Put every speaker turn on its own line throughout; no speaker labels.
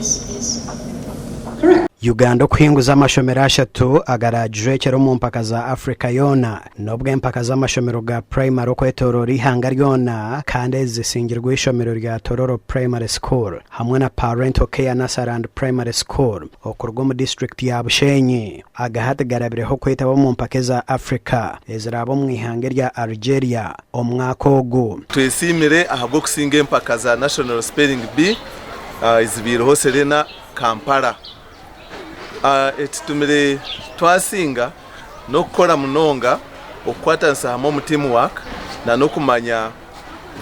This is correct.
Uganda okuhinguza amashomero ashatu agaraagijwekyera omu mpaka za Africa yoona n'obwo empaka z'amashomero ga purayimari okwetooroora eihanga ryona kandi ezi zisingirwe eishomero rya Tororo Primary School hamwe na Parental Care Nursery and Primary School okuruga omu disiturikiti ya Bushenyi. Aga hati garabireho okwetaba omu mpaka eza Africa eziraabe omu ihanga erya Algeria omwaka ogu.
Twesiimire ahabw'okusinga empaka za National Spelling Bee ezibaireho Serena Kampala. Ekitumire twasinga n'okukora munonga, okukwatanisa hamwe omu team work na n'okumanya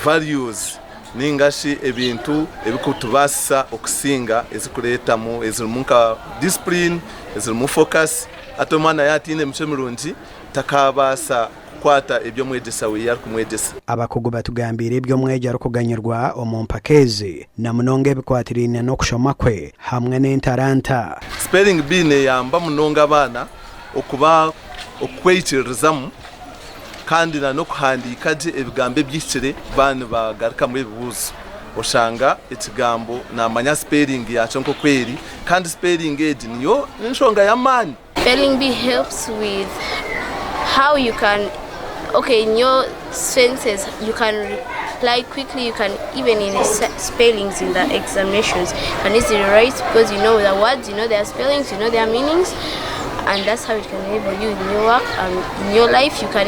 values ninga shi ebintu ebikutubaasisa okusinga ezikureetamu ezirimu nka discipline, ezirimu focus. Hati omwana yaaba ataine micwe mirungi takaabaasa kukwata ebi omwegyesa we arikumwegyesa.
Abakugu batugambiire ebi omwegi arikuganyirwa omu mpaka ezi na munonga ebikwatiraine n'okushoma kwe hamwe n'entaranta.
Spelling Bee neeyamba munonga abaana okuba okweyikiririzamu kandi na n'okuhandiika gye ebigambo ebihikire baaba nibagarukamu ebibuuzo. Oshanga ekigambo naamanya sipeeringi yaakyo nk'oku eri kandi sipeeringi egi niyo nshonga y'amaani.
Spelling bee helps with how you can okay in your senses you can reply quickly you can even in spellings in the examinations you can easily write because you know the words you know their spellings you know their meanings and that's how it can enable you in your work and in your life you can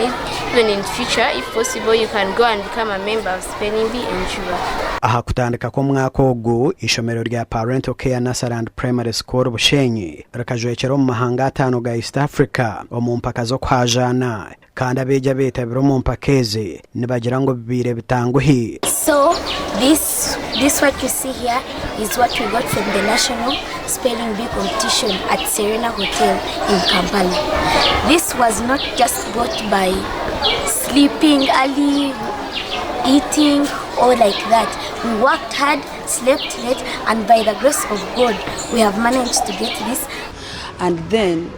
even in future if possible you can go and become a member of spelling bee and juba.
Aha kutandika kw'omwaka ogu, eishomero rya Parental Care Nursery and Primary School Bushenyi rikajwekyera omu mahanga ataano ga East Africa omu mpaka z'okuhaajaana. Kandi abeegi abeetabire omu mpaka ezi nibagira ngu bibaire bitanguhi.
So this this what you see here is what we got from the national spelling bee competition at Serena Hotel in Kampala. This was not just got by sleeping early, eating or like that. We worked hard, slept late and by the grace of God we have managed to get this.
And then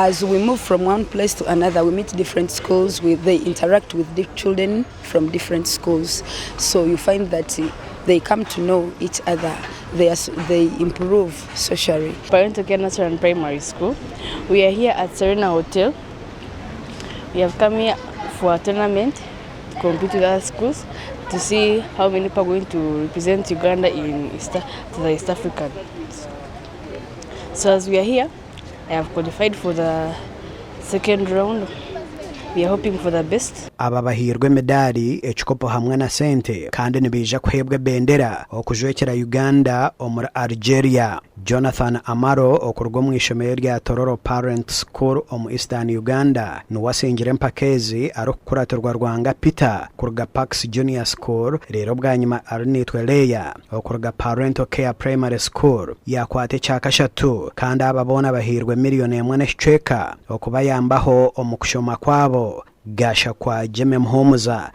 as we move from one place to another, we meet different schools, we, they interact with the children from different schools. So you find that they come to know each other, they, are, they improve socially.
Parental Care Nursery and Primary School. We are here at Serena Hotel. We have come here for a tournament to compete with other schools to see how many people are going to represent Uganda in East, to the East African. So as we are here, I have qualified for the second round. We are hoping for the best.
Aba bahairwe emidaari, ekikopo hamwe na sente kandi nibaija kuheebwa ebendera okujwekyera Uganda omuri Algeria. Jonathan Amaro okuruga omu ishomero erya Tororo Parents School omu Eastern Uganda niwe asingire empaka ezi arikukuratirwa Rwanga Peter kuruga Parks Junior School reero bwanyima Arinaitwe Leah okuruga Parental Care Primary School yaakwata ekya kashatu kandi aba boona bahairwe miriyoni emwe n'ekicweka okubayambaho omu kushoma kwabo. Gashakwa Jimmy Muhumuza.